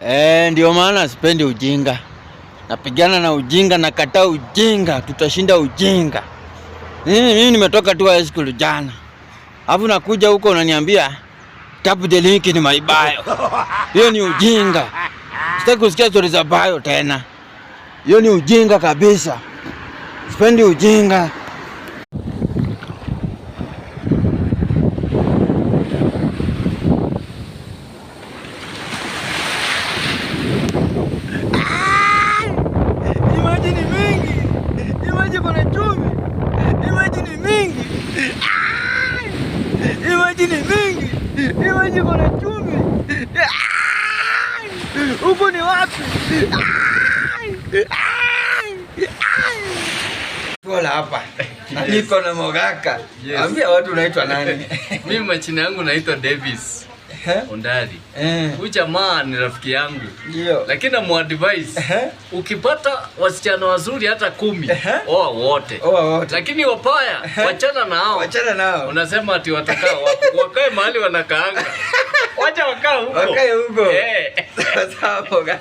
Eh, ndio maana sipendi ujinga. Napigana na ujinga, nakataa ujinga, tutashinda ujinga. Mimi nimetoka tu high school jana. Alafu nakuja huko unaniambia tap the link in my bio. Hiyo ni ujinga. Sitaki kusikia stories za bio tena. Hiyo ni ujinga kabisa. Sipendi ujinga. Maji ni mingi. Maji kuna chumvi. Maji ni mingi. Maji ni mingi. Maji kuna chumvi. Huku ni wapi? Kola hapa. Na niko na Mogaka. Yes. Ambia watu unaitwa nani? Mimi majina yangu naitwa Davis Ondari. Huyu jamaa ni rafiki yangu. Ndio. Lakini namuadvise ukipata wasichana wazuri hata 10, oa wote. Oa wote. Lakini wabaya, wachana nao. Wachana nao. Unasema ati watakaa wapi? Wakae mahali wanakaanga. Wacha wakae huko. Wakae huko. Eh. Sawa Mogaka.